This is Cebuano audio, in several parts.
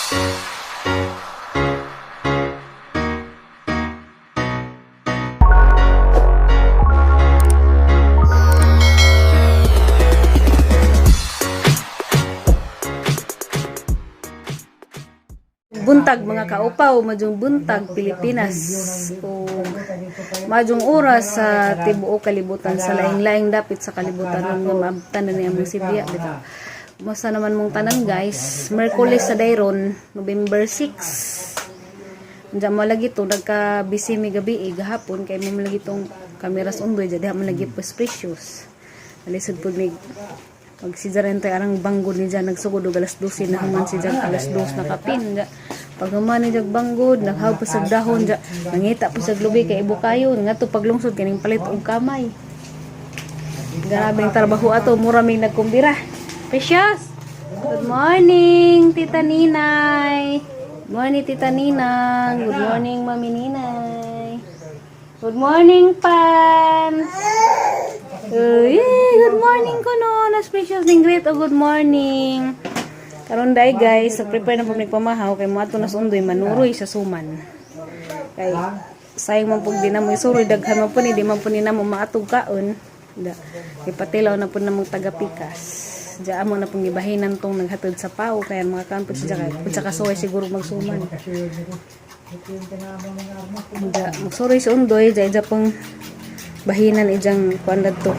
Buntag, mga kaupaw, madyong buntag, Pilipinas. O madyong oras sa tibuok kalibutan, sa laing-laing dapit sa kalibutan ng mga maabtan na niya mong sibya. Dito. Kumusta naman mong tanan, guys? Merkulis sa Dayron, November 6. Diyan mo lagi to, nagka-busy mi gabi eh, gahapon, kay mo lagi tong kameras undoy, diyan mo lagi pos precious. Alisod po mig pag si Jaren tayo arang banggod ni Jan nagsugod og alas 12 na human si Jan alas 2 na kapin ja. Pag human ni Jag banggod naghaw pa sa dahon ja, nangita po sa glubi kay ibukayon ngadto paglungsod kining palit og kamay. Grabe ang trabaho ato, mura may nagkumbira. Precious. Good morning, Tita Ninay. Good morning, Tita Ninang. Good morning, Mami Ninay. Good morning, Pans. Uy, good morning ko no. Nas Precious ning great oh, good morning. Karon day guys, sa prepare na po pamahaw kay moadto na sa undoy manuroy sa suman. Kay sayang man pug di na mo isuroy, daghan man po ni di man po ni namo maatog kaon. Da, ipatilaw na po namong tagapikas. Diya amo na pong gibahinan tong naghatod sa pao kaya mga kaon po siya kay pud sa kasuway siguro magsuman. Da, magsuroy sa undoy, diya ija pong bahinan ijang kuan dadto.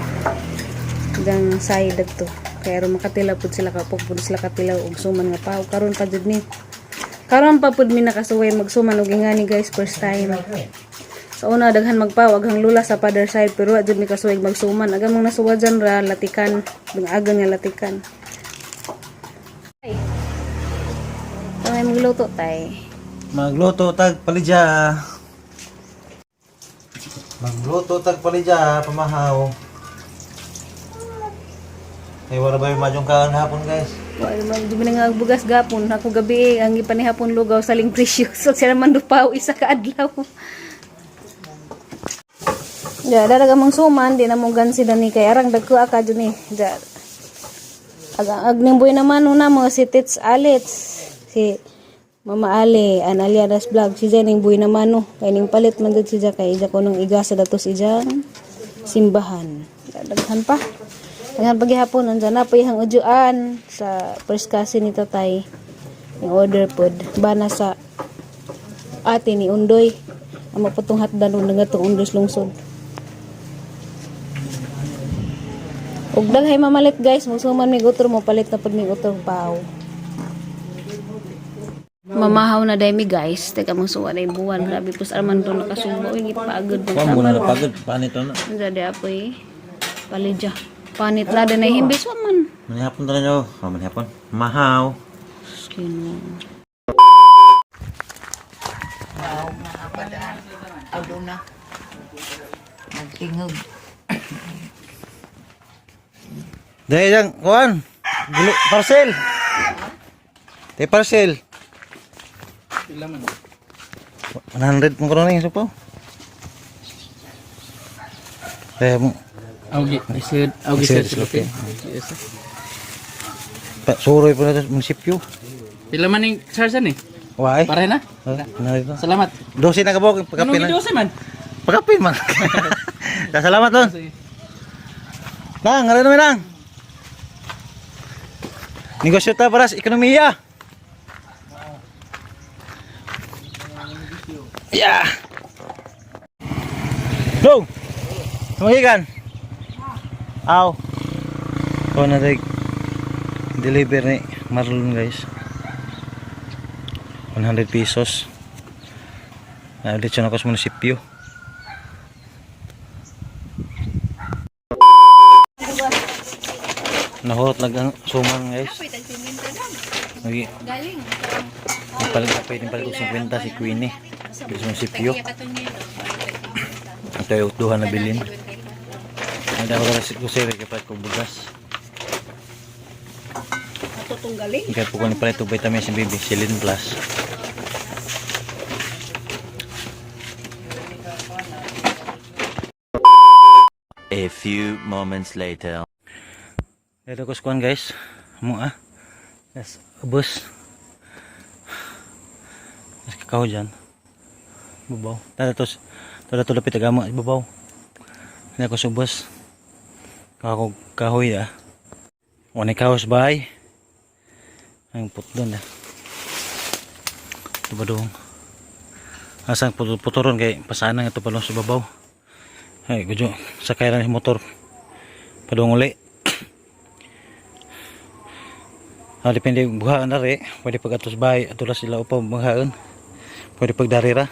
Ijang side dadto. Kaya aron makatila pud sila kapok pud sila katilaw og suman nga pao karon pa jud ni. Karon pa pud mi nakasuway magsuman og ingani guys, first time. Sa una daghan magpaw aghang lula sa father side pero wa jud mi kasuway magsuman. Aga mong nasuwa dyan ra latikan, agang nga latikan. Ay. Ay, magluto tay. Magluto tag palidya. Magluto tag palidya, pamahaw. Ay, wala ba yung madyong kaon hapon, guys? Wa man di nga bugas gapon ako gabi ang gipanihapon lugaw saling precious. So sila man dupaw isa ka adlaw. Ja, daraga mong suman di na mo gansi dani kay arang dagko ka jud ni. Ja. Ag ag ning buhay naman una mga si Tits Alits, si Mama Ale, an Aliadas Vlog, si Jen buhay naman no. Kay ning palit man jud si Ja kay ija ko nung iga sa datos ijang simbahan. Daghan pa. Daghan pa gihapon andyan na pa ihang ujuan sa first cousin ni tatay. Yung order pod bana sa ate ni Undoy. Ang maputong hatdan nun nga itong Undoy sa lungsod. Ug daghay mamalit guys, musuman mig utro mo palit na pud mig utro paw. Mamahaw na daymi guys, teka mong suwa na buwan, grabe pus arman to nakasubo, uy gipagod Kuan mo na napagod, panito na. Unsa di apoy? Palidya. Panit la na himbis wa man. Manihapon ta ninyo. Oh, manihapon. Mahaw. Skin. Wow, nga padaan. Ado na. Nagtingog. Dahil lang, kuan. Parcel. Te parcel. Pila man. 100 mo karon ni supo. Eh, mo Augi, isud, augi Isud, sir. okay. Pa, suroy po na ito, munisipyo. Pila man ning charge ni? Why? Pare na. Oh, na ito. Salamat. 12 na kabok, Anong pagkapin na. gidose man? Pagkapin man. Salamat lon. Sige. Nang, ngayon naman nang. Negosyo ta para sa ekonomiya. Yeah. Go. Tumagikan. Aw. Ko na rin deliver ni Marlon guys. 100 pesos. Ah, ulit siya na ako sa munisipyo. Nahurot lang ang suman guys. Lagi. Galing. Palit na pwedeng palit og 50 si Queenie. Sa munisipyo. Ito yung duha na bilin. Ang dako ra si Kusere kay palit kog bugas. Atong galing. Kaya po ko ni palit og vitamin si baby, Silin Plus. A few moments later. Dito ko sa kuwan guys. Mo ah. Yes, ubos. Kahoy dyan. Babaw. Tara to. Tara to lapit agama babaw. Hindi ako subos. Kako kahoy ah. Wala kahoy sa bahay. Ang putdon ah. Ito ba doon? Asang puturon kay pasaan nga ito pa sa babaw. Ay, gudyo. Sakay ra ni motor. Padung uli. Ah, depende buhaan na rin. Pwede pag atos bahay, ato ra sila upaw maghaan. Pwede pag dari ra.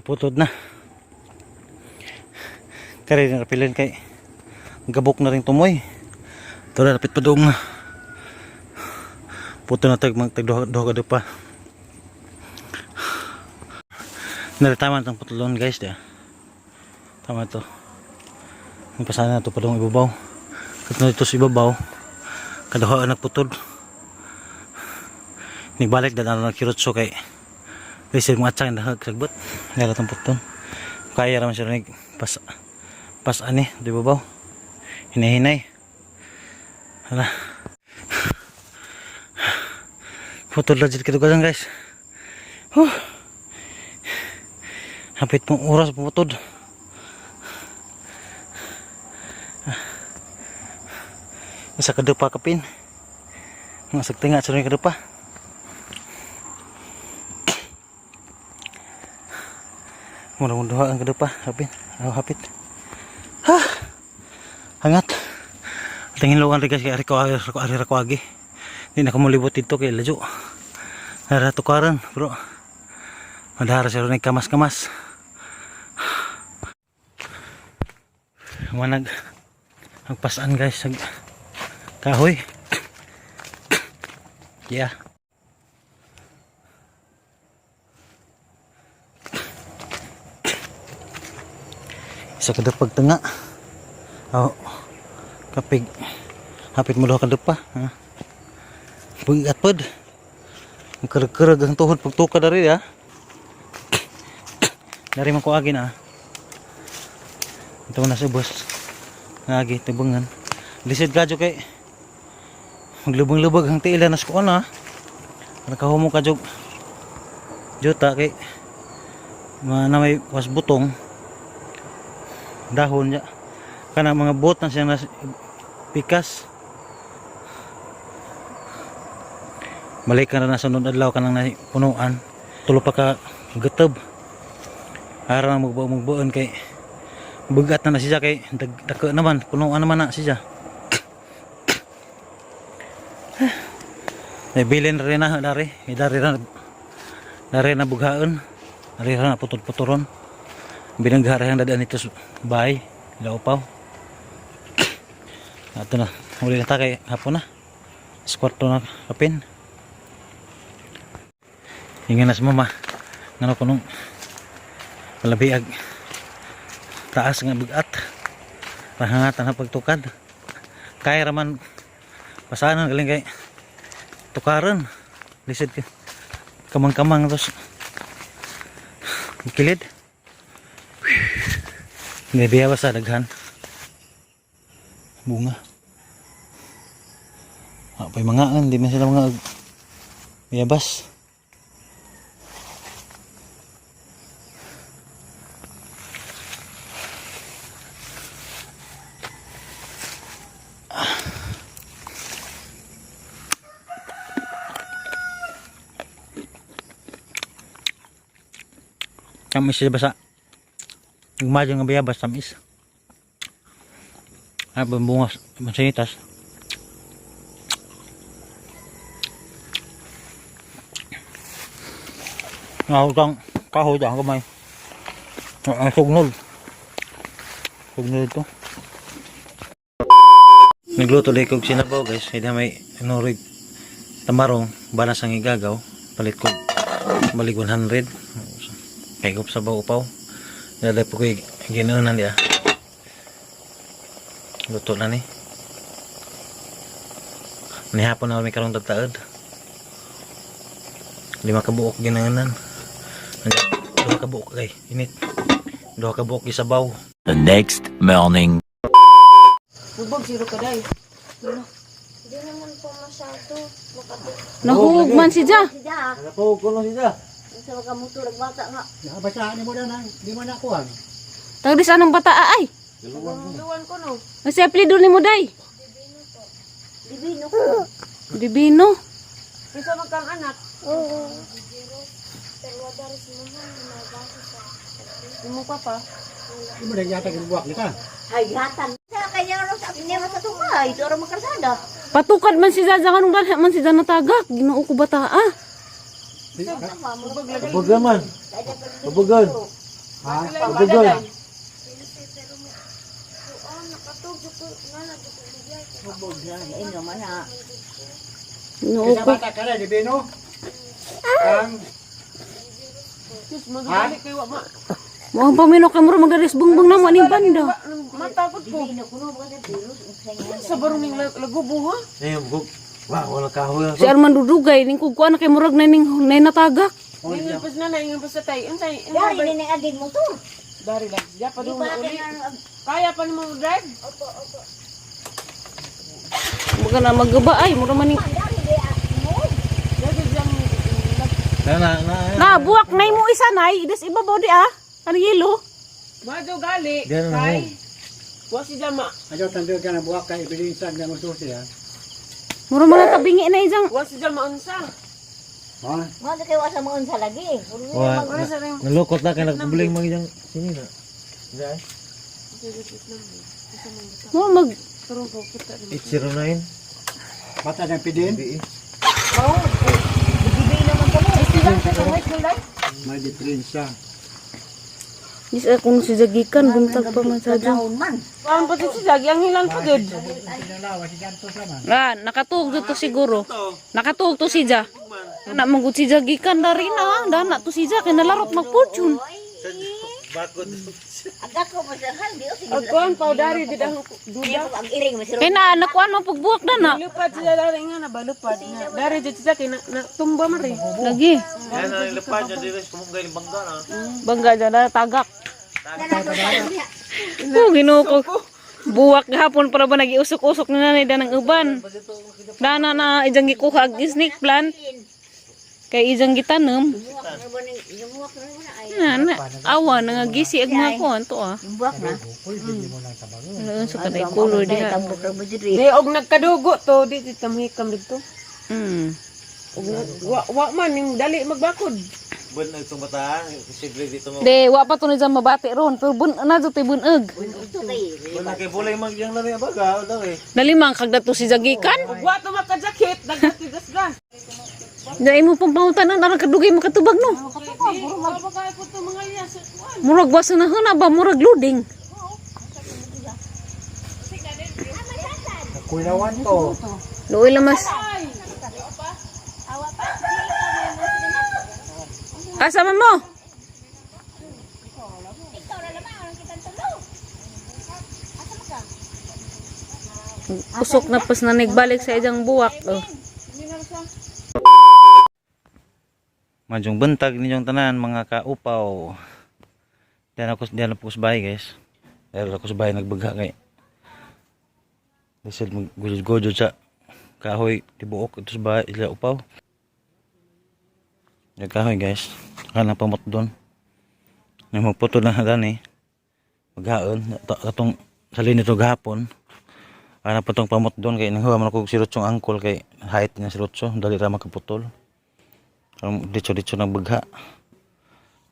Putod na. Kare na rapilin kay gabok na rin tumoy. Ito na rapit pa doon. Puto na tag mag tag duha, duha ka pa. Naritama itong putulon guys dia. Tama to. Ang pasana na to pa doon ibabaw. Katulad ito sa ibabaw. Kaduhaan nagputod. Nagbalik dahil na nagkirutso kay Lisir mga atsang dahag sagbot. Dahil itong putol. Kaya raman siya rin pas pas ani di babaw. Hinay-hinay. Hala. Putol na jud katugasan guys. Huh. Hapit pong oras pumutod. Isa ka dupa kapin. Mga sagtinga sa rin kadupa. Muna mong duha ang kadupa. Kapin. Ako hapit. Ha! Hangat. Tingin lugan rin guys kay ari ko ari ko ari ko agi. Hindi na ko mulibot dito kay ladyo. Nara tukaran bro. Madara siya rin kamas-kamas. Manag agpasan guys ag kahoy. Yeah. Isa ka pagtanga. Oh. Kapig. Hapit mo daw ka pa, ha? Bugat pod. Ang karag-karag ang tuhod pagtuka dari ha. Dari man ko agi na. Ito na sa bus. Agi tibangan. Lisod kadyo kay maglubang-lubag ang tiila na sa kuan ha. Nakahumo ka jog juta kay na may was butong dahon niya kana mga bot na siya na pikas balik ka na na sunod adlaw kanang na punuan tulo pa ka getob ara na magbuo magbuon kay bugat na na siya kay dako naman punuan naman na siya. May bilin rin na dari dari na dari na bughaon dari na putol-putoron binanghari ang dadaan ito sa bahay laupaw. Ato na huli na ta kay hapon na alas kwarto na kapin. Hinga na sa mama ngano kunong palabiag taas nga bigat rahangatan na pagtukad kaya raman pasanan galing kay tukaran lisod ka kamang-kamang terus kilid. Hindi biya sa daghan bunga. Ah, pa'y mga hindi man sila mga biyabas. Tamis siya basa. Gumado nga bayabas tamis. Ah, bunga mansanitas. Nahutang kahoy ang kamay. Ang sugnol. Sugnol ito. Nagluto lang kog sinabaw guys. Hindi may nurig tamarong balas ang igagaw. Palit ko balik 100. Kay gup sa upaw. Dali po ko'y ginunan niya. Luto na ni. Nihapon na kami karong tagtaod. 5 ka buok ginanan. 2 ka buok kay init. 2 ka buok gisabaw. The next morning. Bubog, zero ka dai. Hindi naman po. po masyado. Makabit. Nahuog man si Ja. Siya. Napuhog ko lang siya. Sa mga motor bata nga. Nakabasaan mo na, di mo na kuhan. Tagdis anong bata ay. Luwan ko no. Kasi apelido ni mo day. Divino ko. Divino. Isa magkang anak. Oo. Pero wala rin si mama. Nabasa sa. Imo pa pa. Di mo na yata gibuwak nita. Ay, hatan. Sa kanya ro sa niya sa tungay, ito ro makalsada. Patukad man si Ja anong ganha man si Ja natagak. Ginoo ko bata ah. Kabugan man. Kabugan. Ha? Kabugan. Hubog na, lain naman ha. Ginoo Isa ko. bata ka na, di bino? Ang Sus, magbalik kay wa ma. Muang pamino kay mura magdaris bungbong na mo aning banda. Matakot ko. Divino ko no, baka virus unsa nga. Sa barong ning lagubo ha. Eh, bug. Wah, wala kahoy. Si Arman dudugay ning kugkuan na kay murag na ning nay natagak. Ingon pas na na, ingon pas sa tay. Unsay Dari ni ning agig motor. Dari lang. Siya pa Di doon pa uli. kaya Kaya pa nimo drive? Baga na magaba ay mura man ning dari di mo. Dito diyang Na na na. Na buwak nay mo isa nay idas ibabaw di ah. Ano yelo? Madyo gali. Diyan na Kay. Wa si Jama. Ayaw tandog ka na buwak kay ibilinsan nga mo susi ha. Mura man tabingi na ijang. Wa si Jama unsa. Ha? Mo sa kay wa sa mga unsa lagi. Wah, nalukot na kay nagbuling mga iyang sini na. Diyan. Mura mag 809. Bata ng pidin? May diferensya. Dis akong si Jagikan buntag pa man sa Ja. Daon man. Ang pati si Jagi ang hilan pa gud. Ah, nakatuog dito siguro. Nakatuog to si Ja. Na manggod si Jagikan dari na, dana to si Ja kay nalarot magputyon. Aga ko pa sa hal di sige. Agkuan pa dari di dahong duda. Ang iring masiro. Kay na nakuan man pagbuwak na na. Lupad sila dari nga na balupad na. Dari jud sila kay na, na tumba man rin. Lagi. Yan ang lipad niya dito sa kumungay bangga na. Bangga ja na tagak. Oh, Ginoo ko. Buwak gahapon para ba nagiusok-usok na nanay danang uban. Dana na ijang gikuha ag snake plant. Kay ijang gitanom. Yumuwak na mo na ay. Na, na awa na nga gisi ag mga kuan to ah. Yumuwak na. Ano sa kanay color diha. Tambok ra mo diri. Di og nagkadugo to di di tamhikam didto. Og wa, wa man ning dali magbakod. Bun na itong bataan, posible dito mo. De, wa pa to ni dyan mabati ron, pero bun na jud tay buneg. Ito kay. Bun na kay bulay mag yang lami abaga, dali. Nalimang kagdato si Jagikan. Og wa to makajakit nagkatigas-gas. Dai mo pang pangutan ang kadugay makatubag no. Wa pa kay po to mga liya sa kuan. Murag wasa na huna ba murag loading. Kuyawan to. Luoy lamas. Asa man mo? Usok na pas na nagbalik sa ijang buwak. Oh. Madyong bantag ninyong tanan mga kaupaw. Diyan ako sa bahay guys. Dahil ako sa bahay nagbagha kay. Lisod maggujod-gujod sa kahoy tibuok ito sa bahay ila upaw. Yung kahoy guys. Kana pamot doon. May magputo na dani. Maghaon katong salin nito gahapon. Kana pa tong pamot doon kay nanghuwa man ako og sirotsong angkol kay height niya sirotso dali ra makaputol. Ang ditso-ditso ng bagha.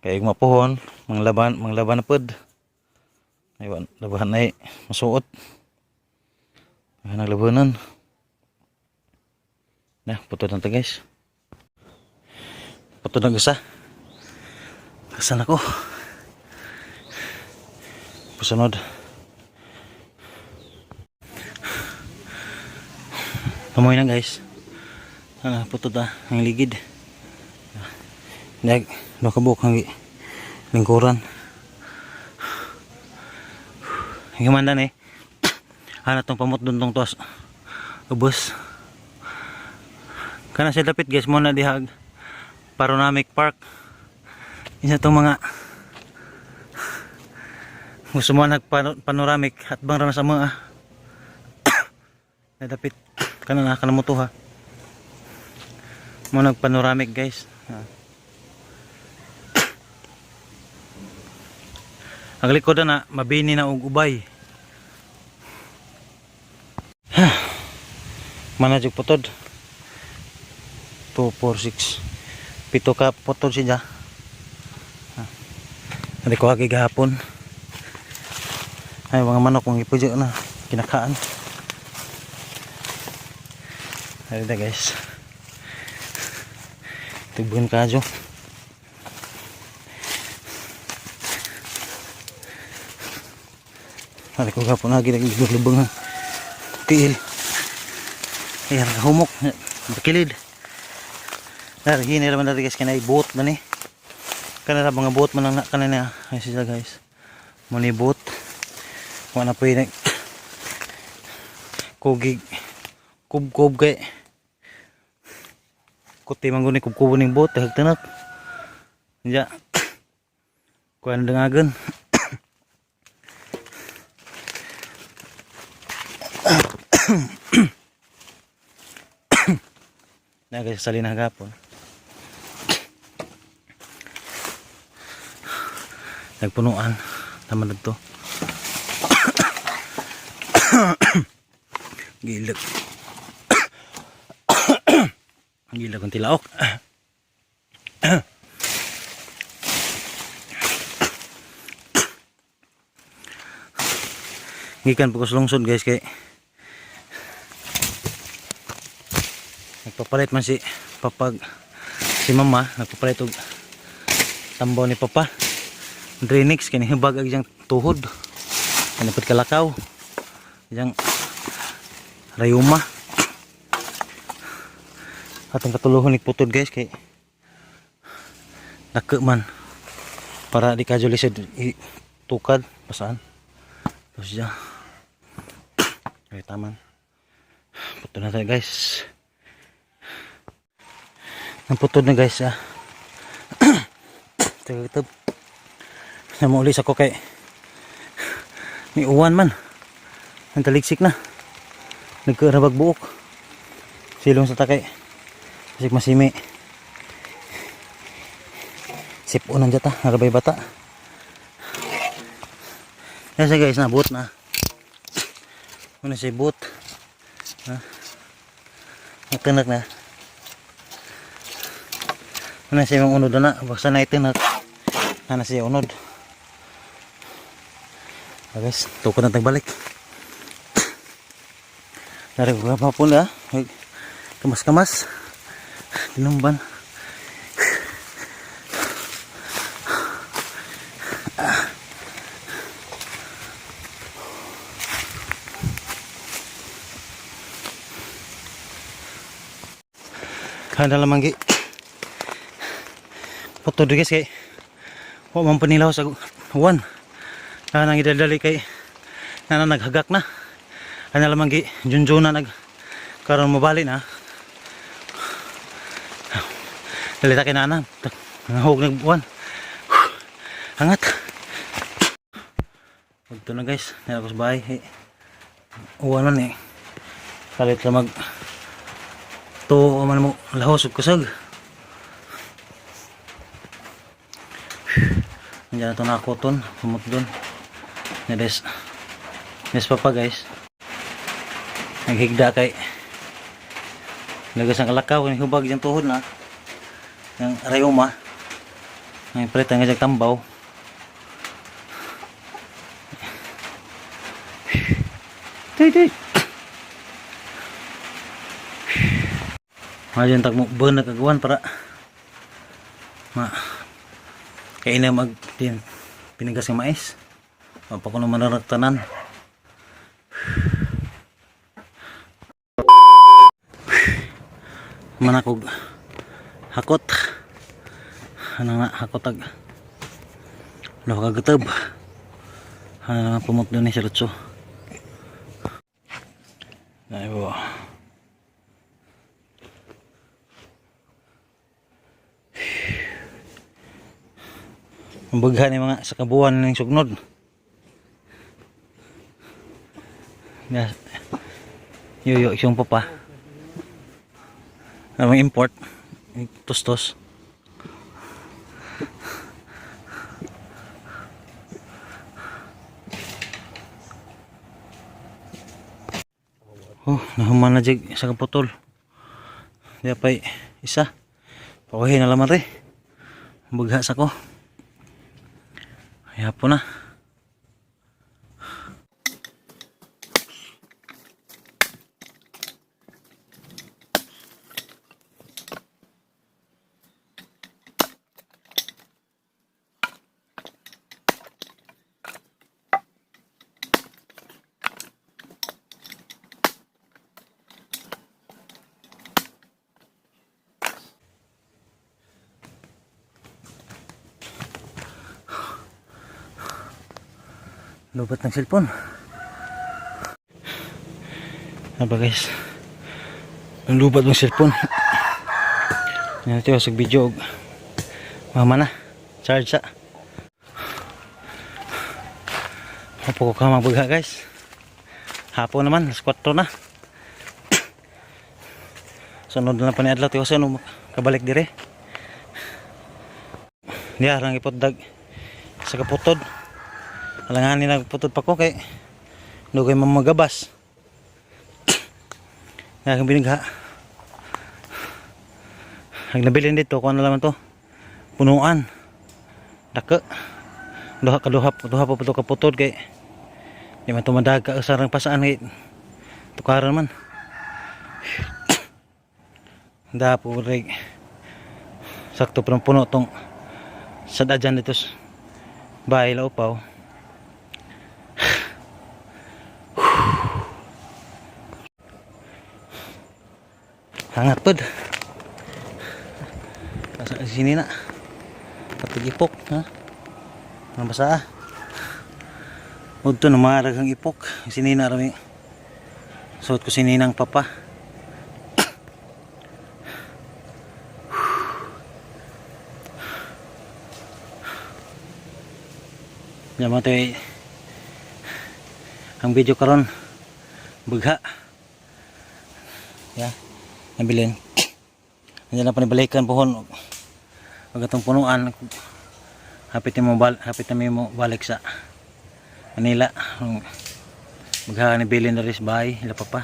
Kay mapuhon, manglaban, manglaban na pod. Ay, labahan ay masuot. Ay, naglabanan. Na, puto na to guys. Puto na isa. Kasan ako? Pasunod. Pamoy na guys. Ano, puto ta ang ligid. Nag nakabuk ang lingkuran. Hingga eh. Hanap tong pamot dun tong tos. Ubos. Kana siya dapit guys mo na dihag Panoramic Park. Isa tong mga gusto mo nag panoramic at bang sa mga nadapit. Kana na kana mo to ha. Mo nag panoramic, guys. Ha. Ang likod na mabini na og ubay. Ha. Mana jud putod. 2 4 6. Pito ka putod siya. Ha. Hindi ko hagi gahapon. Ay, mga manok mga ipujo na kinakaan. Ay na, guys. Tubuhin ka jo. Ay ko gahapon lagi naglubang ha. Tiil. Ay humok. Bakilid. Dar hini raman dari, guys, kanay boat man eh. Kanara mga boat man ang kanina. Ay sila, guys. Mo ni boat. Wala na po yun. Kugig. Kub-kub kay. Kuti man guni kub-kubo ning boat. Hagtanak. Ya. Kuan dengagan. Na guys, salina gapon. Nagpunuan. Tama na to. Gilak. Gilak ang tilaok. Gikan pa ko sa lungsod, guys, kay nagpapalit man si papag si mama, nagpapalit og tambaw ni papa Drinix kini hibag ag iyang tuhod kani pud kalakaw iyang rayuma atong katulohon ni putod, guys, kay nake man para di kadyo lisod tukad pasaan. Tapos siya ay taman putod na tayo, guys. Ang putod na, guys, ah. Tagtag na mo ulit ako kay ni uwan man ang taligsik na nagkarabag buok silong sa takay kasi masimi sipon ang jata narabay bata. Yan siya, guys, na boot na muna siya boot ha. Matanak na muna siya yung unod na basta na itinak na na siya unod. Ah, guys, tukod na tagbalik. Dari ko pa po na. Kamas-kamas. Tinumban. Kada lamang gi. Puto guys kay. Wa man panilaw sa uwan. Nang idadali kay nana naghagak na. Ana lamang gi junjuna nag karon mabali na. Dali ta kay nana. Nahog nag uwan. Hangat. Pagto na, guys, nara ko sa bahay. Eh, uwan man eh. Kalit lang mag tuo man mo lahos ug kusog. Nandiyan na ito na cotton, humot doon. Na des, des pa pa, guys. Naghigda kay lagas ang kalakaw, ang hubag diyang tuhod na. Ang rayuma. Ang palit ang gajag tambaw. Tuy, tuy. Mayon tag mo burn nagagawan para ma kay ina mag din pinigas ng mais. O pa kuno manaragtanan. Manakog hakot. Ano nga hakot ag lo kagatob. Ano nga pumot doon ni si Lutso. Ay bo. Ang bagha ni mga sa kabuan ng sugnod. Ya. Yo yo isang papa. Ang import tustos. Oh, nahuman na jig isa ka putol. Di pa isa. Pakuhin na laman re. Bugha sa ko. Ay, hapon na. Lubat ng cellphone. Ano ba guys? Ang lubat ng cellphone. Yan ito sa video. Mama na. Charge sa. Hapo ko ka magbagha guys. Hapon naman. Alas 4 na. Sunod na pa ni adlaw. Tiwasan ano, kabalik dire. Diya, rang ipotdag sa kaputod. Alanganin na putod pa ko kay dugay mamagabas. Nga akong binigha. Ang nabilin dito kuan na lamang to. Punuan. Dako. Duha ka duha, duha pa to ka putod kay di man tumadag ka sa rang pasaan kay tukaran man. Da po reg. Sakto pa puno tong sa dadyan dito sa bahay laupaw. Hangat pod. Asa sini na. Patig ipok, ha? Ano basa ah? Udto na mga raghang ipok. Sinina rami. Suot ko sininang papa. Yan mga tayo. Ang video karon bugha. Ya. Nabilin. Andiyan na panibalikan pohon. Pag atong punuan hapit mo bal hapit na mo balik sa Manila. Bugha ni bilin na rin sa bahay, ila pa pa.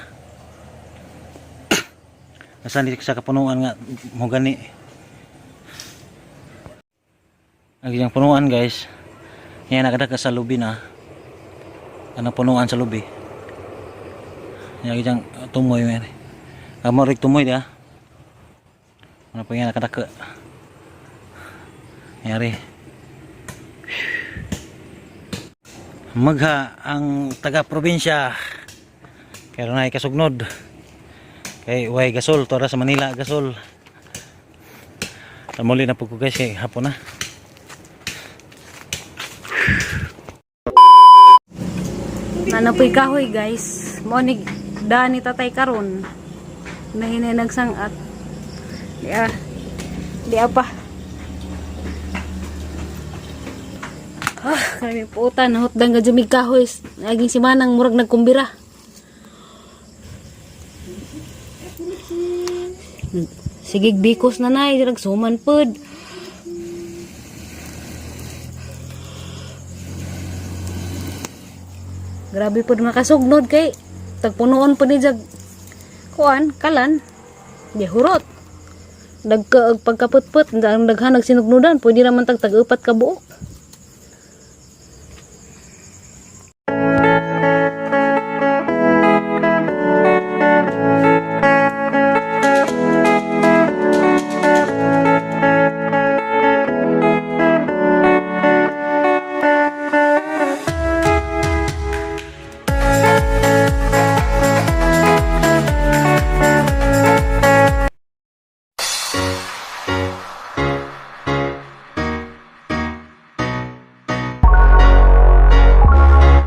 Asan di sa kapunuan nga mo gani. Ang iyang punuan guys. Yan nakadaka sa lubi na. Anong punuan sa lubi. Yan iyang tumoy man. Amo rik tumoy dia. Ano pa yan nakadaka. Yari. Magha ang taga probinsya. Kaya na kasugnod. Kay way gasol tora sa Manila gasol. Muli na po ko guys kay hapon na. Nanapoy kahoy guys. Mo ni dani tatay karon. Nahinay nagsangat. Di ah. Di ah pa. Ah, kami putan hutdang ga jumig kahoy. Naging si Manang murag nagkumbira. Sige bikos na nay, nagsuman pod. Grabe pod makasugnod kay tagpunoon pod ni jag kuan kalan di hurot. Dagka og pagkaputput ang daghan nagsinugnodan pwede raman tag tag-upat ka buok.